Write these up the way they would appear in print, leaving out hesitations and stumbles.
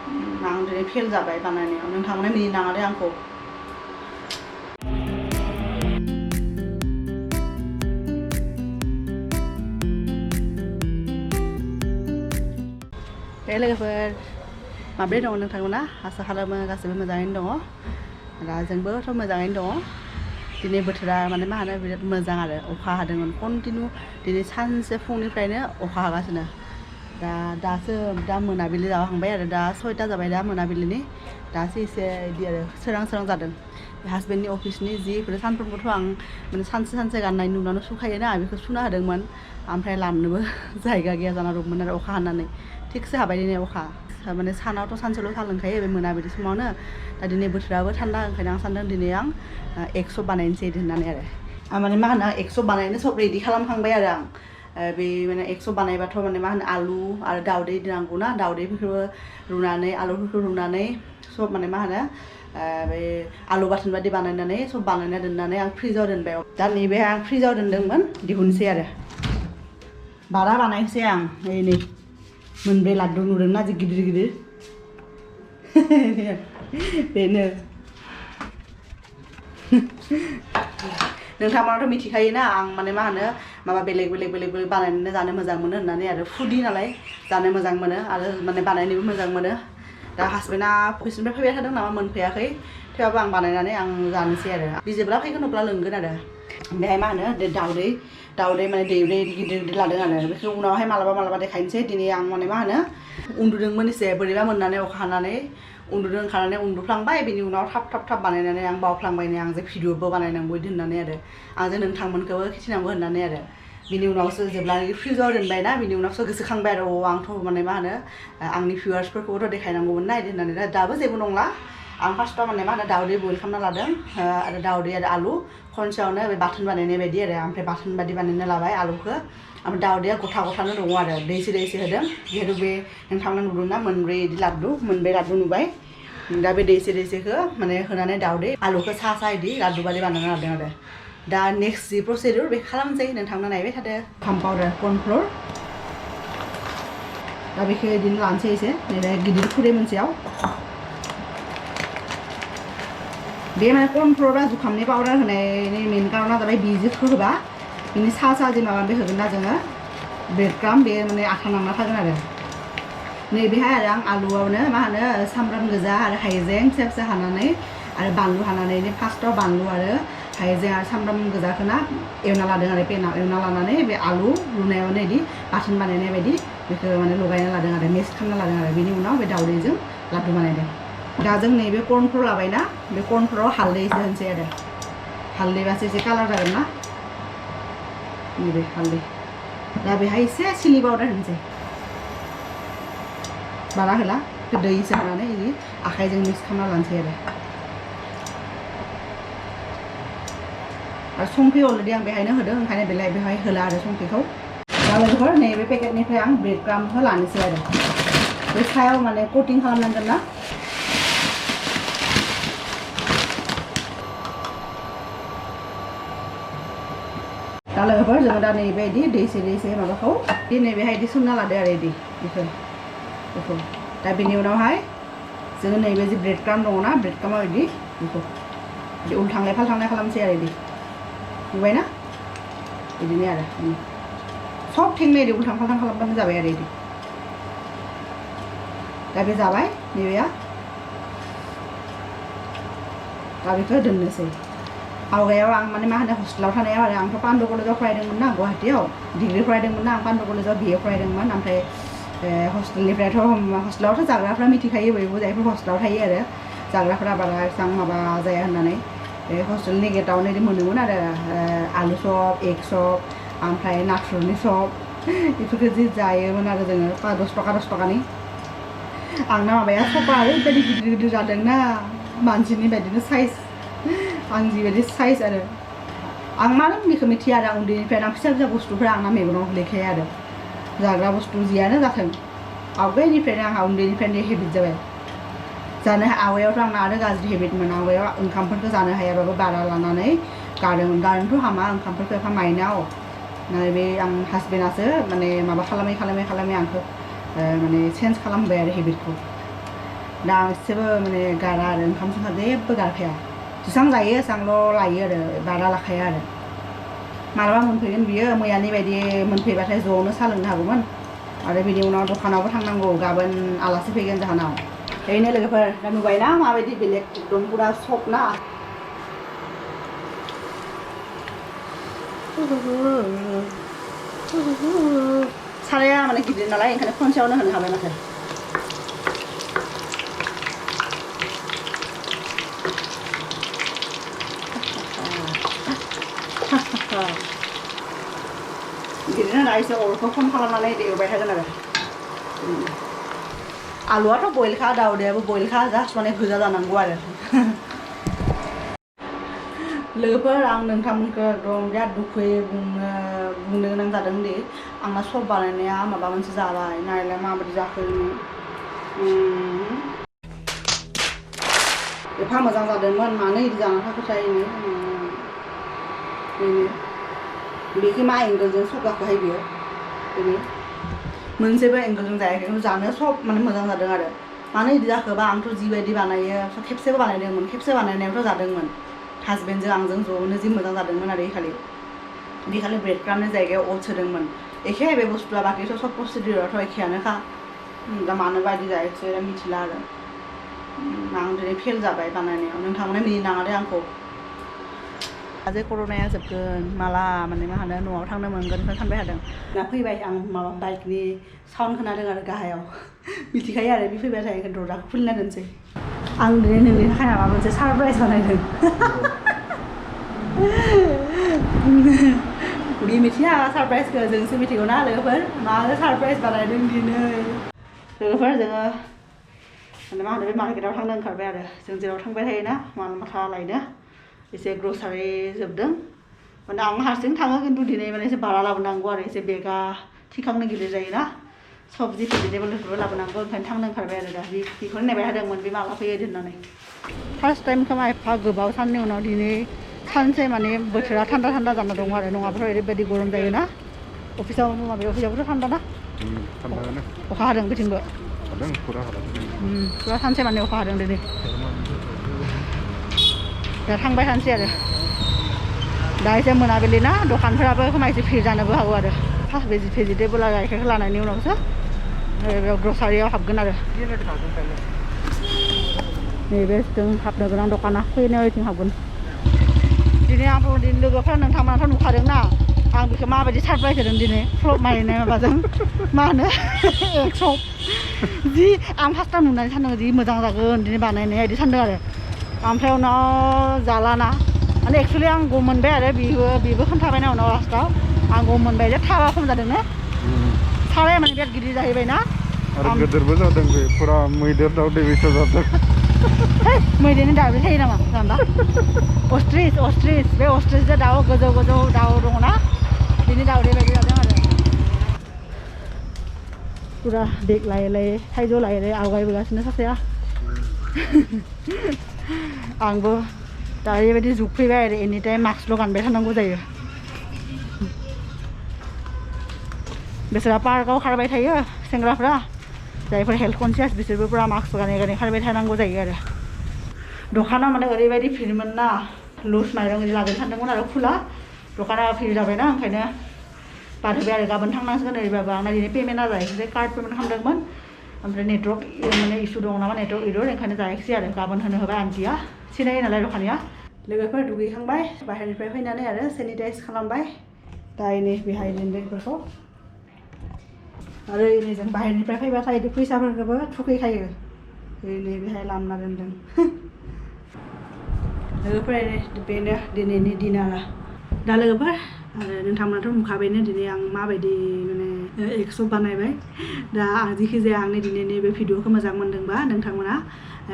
आं दिनै फेल जाबाय बानायनायाव नोंथांमोना मिनिनाङा दे आंखौ लोगोफोर माब्रै दङ नोंथांमोना आसा खालामो गासैबो मोजाङैनो दङ दा जोंबोथ' मोजाङैनो दङ दिनै बोथोरा माने मा होनो बिराद मोजां आरो अखा हादोंमोन कन्टिनिउ दिनै सानसे फुंनिफ्रायनो अखा हागासिनो दा मोनाबिलि जाहांबाय आरो दा 6टा जाबाय दा मोनाबिलिनि दासो एसे बिदि आरो सोरां जादों हासबेन्डनि अफिसनि जिफोर सानफ्रोमबोथ' आं माने सानसे गाननाय नुनानै सुखायोना बेखौ सुना होदोंमोन ओमफ्राय लामनोबो जायगा गैया जाना दंमोन आरो अखा हानानै थिगसे हाबाय दिनै अखा माने सानावथ' सानसेल' सा लोंखायो बे मोनाबिलि समावनो दा दिनै बोथोराबो थान्दा ओंखायनो आं सानदों दिनै आं एक्स' बानायनोसै होननानै आरो माने मा होनो एक्स' बानायनो सब रेडि खालामखांबाय आरो आं बे माने एक्स' बानायबाथ' माने मा होनो आलु आरो दाउदै नांगौना दाउदैफोरखौबो रुनानै आलुफोरखौ रुनानै सब माने मा होनो बे आलु बाथोन बादि बानायनानै सब बानायना दोननानै आं फ्रिजाव दोनबाय दा नैबे आं फ्रिजाव दोनदोंमोन दिहुनसै आरो बारा बानायनोसै आं नै मोनब्रै लादु नुदोंना जि गिदिर बेनो नोंथांमोनाथ' मिथिखायोना आं माने मा होनो माबा बेलेग बानायनानै जानो मोजां मोनो होननानै आरो फुडि नालाय जानो मोजां मोनो आरो माने बानायनोबो मोजां मोनो दा हासबेन्डआ अफिसनिफ्राय फैबाय थादों नामा मोनफैयाखै थेवबाबो आं बानायनानै आं जानोसै आरो बिजेब्ला फैगोन अब्ला लोंगोन आरो बेहाय मा होनो दाउदै माने दै गिदिर लादों आरो बेखौ उनावहाय मालाबा देखायनोसै दिनै आं माने मा होनो उन्दुदोंमोन एसे बोरैबा मोननानै अखा हानानै उन्दुदों ओंखारनानै उन्दुफ्लांबाय बिनि उनाव थाब बानायनानै आं बावफ्लांबायनो आं जे भिडिअबो बानायनांगौ बिदि होननानै आरो आं जे नोंथांमोनखौबो खिथिनांगौ होननानै आरो बिनि उनावसो जेब्लानाखि फ्रिजाव दोनबायना बिनि उनावसो गोसोखांबाय आरो आंथ' माने मा होनो आंनि भिउवार्सफोरखौबोथ' देखायनांगौमोन ना बिदि होननानै दाबो जेबो नंला आं फार्स्टआव माने मा होनो दाउदै बयल खालामना लादों आरो दाउदै आरो आलु खनसेयावनो बे बाथोन बानायनाय बायदि आरो ओमफ्राय बाथोन बायदि बानायना लाबाय आलुखौ ओमफ्राय दाउदैया गथानो दङ आरो दैसे होदों जिहेतु बे नोंथांमोना नुदोंना मोनब्रै लादु नुबाय दा बे दैसेखौ माने होनानै दाउदै आलुखौ सा इदि लादु बादि बानायना लादों आरो दा नेक्स्ट जि प्रसिडिउर बे खालामसै नोंथांमोना नायबाय थादो ओंखाम पाउडार कर्नफ्लोर दा बेखौ बिदिनो लानोसै एसे गिदिर खुरै मोनसेयाव बे माने कर्नफ्लोरा जुखामनि पाउडार होनायनि मेन कारना जाबाय बिजिखौ होबा बिनि सा जे माबा बे होगोन ना जोङो ब्रेड क्राम्ब बे माने आथा नांना थागोन आरो नैबेहाय आरो आं आलुआवनो मा होनो सामब्राम गोजा आरो हाइजें फिसा हानानै आरो बानलु हानानै फार्स्टआव बानलु आरो हाइजें आरो सामब्राम गोजाखौ ना एवना लादों आरो पेनाव एवना लानानै बे आलु रुनायावनो बिदि बाथोन बानायनाय बायदि बेखौ माने लगायना लादों आरो मिक्स खालामना लादों आरो बेनि उनाव बे दाउदैजों लादु बानायदों दा जों नैबे कर्नफ्लोर लाबायना बे कर्नफ्लोराव हालदै एसे होनोसै आरो हालदैबासो एसे कालार जागोन ना नैबे हालदै दा बेहाय एसे चिलि पाउडार होनोसै बारा होला दै एसे होनानै बिदि आखाइजों मिक्स खालामना लानोसै आरो संख्रि अलरेडि आं बेहायनो होदों ओंखायनो बेहाय होला आरो संख्रिखौ दा लोगोफोर नैबे पेकेटनिफ्राय आं ब्रेड क्राम्बखौ लानोसै आरो बे सायाव माने कटिं खालामनांगोन ना दा लोगोफोर जोङो दा नैबेबायदि दैसे माबाखौ नैबेहाय बिदि सोमना लादो आरो बिदि बेखौ दा बेनि उनावहाय जोङो नैबे जे ब्रेड क्राम्ब दङना ब्रेड क्राम्बा बिदि बेखौ बिदि उल्थांलाय फाल्थांलाय खालामसै आरो बिदि नुबायना बिदिनो आरो सब थिंनो बिदि उल्थां फाल्थां खालामबानो जाबाय आरो बिदि दा बे जाबाय नैबेया दा बेखौ दोननोसै आवगायाव आं माने मा होनो हस्टेलाव थानायाव आरो आंथ' पान्डु कलेजाव फरायदोंमोन ना गुवाहाटीयाव डिग्री फरायदोंमोन ना आं पान्डु कलेजाव BA फरायदोंमोन ओमफ्राय हस्टेलावथ' जाग्राफ्रा मिथिखायो बयबो जायफोर हस्टेलाव थायो आरो जाग्राफोरा बारा एसेबां माबा जाया होननानै बे हस्टेलनि गेटावनो बिदि मोनोमोन आरो आलु चप एग चप ओमफ्राय नाथुरनि चप बेफोरखौ जि जायोमोन आरो जोङो 10 थाखानि आंना माबाया चपा ओरैबायदि गिदिर जादोंना मानसिनि बायदिनो साइज आं जिबायदि साइज आरो आं मानो बेखौ मिथिया आरो उन्दैनिफ्रायनो फिसा बुस्थुफोरा आंना मेगनाव गोलैखाया आरो जाग्रा बुस्थु जियानो जाथों आवगायनिफ्रायनो आंहा उन्दैनिफ्रायनो हेबिट जाबाय जानो आवगायावथ' आंना आरो गाज्रि हेबिटमोन आवगायाव ओंखामफोरखौ जानो हायाबाबो बारा लानानै गारोनोथ' हामा ओंखामफोरखौ एफा माइनाव बे आं हासबेन्डआसो माने माबा खालामै आंखौ माने चेन्ज खालामबाय आरो हेबिटखौ दा एसेबो माने गारा आरो ओंखाम संखाम जेबो गारखाया जेसां जायो एसांल' लायो आरो बारा लाखाया आरो मालाबा मोनफैगोन बियो मैयानि बायदि मोनफैबाथाय ज'नो साहा लोंनो हागौमोन आरो बिनि उनाव दखानावबो थांनांगौ गाबोन आलासि फैगोन जाहोनाव बेनो लोगोफोर दा नुबायना माबायदि बेलेग एकदम पुरा सब ना साराया माने गिदिर नालाय ओंखायनो खनसेयावनो होनो हाबाय माथो बिदिनो दा एसे अरखौ खम खालामनानै एवबाय थागोन आरो आलुआथ' बयलखा दाउदैयाबो बयलखा जास्ट माने गोजा जानांगौ आरो लोगोफोर आं नोंथांमोनखौ एकदम बिराद दुखुयै बुंनो गोनां जादों दि आंना सब बानायनाया माबा मोनसे जाबाय नायलाय माबायदि जाखो एफा मोजां जादोंमोन मानो बिदि जाना थाखोथाय बेनो बेखौ मा एंगोलजों सब जाखोहाय बियो बेनो मोनसेबो एंगोलजों जायाखै जानो सब माने मोजां जादों आरो मानो बिदि जाखोबा आंथ' जिबायदि बानायो खेबसेबो बानायदोंमोन खेबसे बानायनायावथ' जादोंमोन हासबेन्डजों आंजों ज'नो जि मोजां जादोंमोन आरो बे खालि ब्रेड क्राम्पनि जायगायाव अट सोदोंमोन एखे बे बुस्थुआ बाखिथ' सब प्रसिडिउराथ' एखेयानोखा दा मानो बायदि जायाखिसै दा मिथिला आरो आं दिनै फेल जाबाय बानायनायाव नोंथांमोना मिनिनाङा दे आंखौ जे कर'नाया जोबगोन माला माने मा होनो न'आव थांनो मोनगोन बेखौ सानबाय थादों दा फैबाय आं माबा बाइकनि साउन्ड खोनादों आरो गाहायाव मिथिखायो आरो बे फैबाय थायो दरजाखौ खुलिना दोनसै आं दिनै नोंनि थाखाय माबा मोनसे सारप्राइज बानायदों बे मिथिया सारप्राइजखौ जोंसो मिथिगौ ना लोगोफोर मानो सारप्राइज बानायदों दिनै लोगोफोर जोङो माने मा होनो बे मार्केटाव थांनो ओंखारबाय आरो जों जेराव थांबाय थायोना माल माथा लायनो एसे ग्रसारि जोबदों माने आं हारसिं थाङो खिन्थु दिनै माने एसे भारा लाबोनांगौ आरो एसे बेगा थिखांनो गिदिर जायोना सबजि भेजिटेबलफोरबो लाबोनांगौ ओंखायनो थांनो ओंखारबाय आरो दा बेखौनो नेबाय थादोंमोन बे माला फैयो होननानै फार्स्ट टाइम खोमा एफा गोबाव साननि उनाव दिनै सानसे माने बोथोरा थान्दा थान्दा जाना दं आरो नङाबाथ' ओरैबायदि गरम जायोना अफिसाव माबायाव अफिसावबोथ' थान्दा ना अखा हादों बिथिंबो पुरा सानसे माने अखा हादों दिनै दा थांबाय थानोसै आरो दा एसे मोनाबिलि ना दखानफोराबो खोमा एसे भिर जानोबो हागौ आरो फार्स्ट भेजिटेबल आरो गाइखेरखौ लानायनि उनावसो बेयाव ग्रसारियाव हाबगोन आरो नैबे जों हाबनो गोनां दखाना फैनायाव ओइथिं हाबगोन दिनै आंथ' लोगोफोरा नोंथांमोनाथ' नुखादोंना आं बेखौ माबायदि सारप्राइज होदों दिनै फ्लप मारिनाय माबाजों मा होनो एक्स' जि आं फार्स्ट टाइम नुनानै सानदों जि मोजां जागोन दिनै बानायनाया बिदि सानदों आरो ओमफ्राय उनाव जालाना माने एक्सुवेलि आं गम मोनबाय आरो बेबो खोन्थाबायना उनाव लास्टाव आं गम मोनबाय जे थावा खम जादों ने साराया माने बिराद गिदिर जाहैबायना आरो गिदिरबो जादों बे फुरा मैदेर दावदै बायसा जादों मैदेरनि दावदै थायो नामा जानबा अस्ट्रिच बे अस्ट्रिचजों दाउ गोजौ गोजौ दाउ दङ ना बिनि दावदै बायदि जादों आरो पुरा बेग लायै लायै थाइजौ लायै लायै आवगायबोगासिनो सासेया आंबो दा ओरैबायदि जुग फैबाय आरो एनि टाइम मास्कल' गानबाय थानांगौ जायो बिसोरा पार्कआव खारबाय थायो सेंग्राफ्रा जायफोर हेल्थ कनसियास बिसोरबो पुरा मास्क गानै गानै खारबाय थानांगौ जायो आरो दखानाव माने ओरैबायदि भिरमोन ना लुज माइरं लाबोनो सानदोंमोन आरो खुला दखाना भिर जाबायना ओंखायनो बारहोबाय आरो गाबोन थांनांसिगोन ओरैबाबो आंना दिनै पेमेन्टआ जायाखिसै कार्ड पेमेन्ट खालामदोंमोन ओमफ्राय नेटवर्क माने इसु दङ नामा नेटवर्क इरर ओंखायनो जायाखिसै आरो गाबोन होनो होबाय आन्टिया सिनायो नालाय दखानिया लोगोफोर दुगैखांबाय बाहेरनिफ्राय फैनानै आरो सेनिटाइज खालामबाय दा नै बेहाय बेफोरखौ आरो नै जों बाहेरनिफ्राय फैबाथाय फैसाफोरखौबो थुखैखायो नै बेहाय लामना दोनदों लोगोफोर बेनो दिनैनि दिनारा दा लोगोफोर आरो नोंथांमोनाथ' नुखाबायनो दिनै आं माबायदि माने एक्स' बानायबाय दा आं जिखि जाया आंनि दिनैनि बे भिडिअखौ मोजां मोनदोंबा नोंथांमोना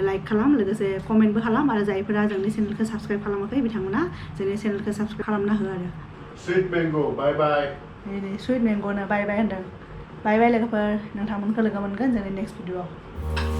लाइक खालाम लोगोसे कमेन्टबो खालाम आरो जायफोरा जोंनि चेनेलखौ साबस्क्राइब खालामाखै बिथांमोना जोंनि चेनेलखौ साबस्क्राइब खालामना हो आरो सुइट मेंग' बाय बाय नै सुइट मेंग'नो बाय बाय होनदों बाय बाय लोगोफोर नोंथांमोनखौ लोगो मोनगोन जोंनि नेक्स्ट भिडिअआव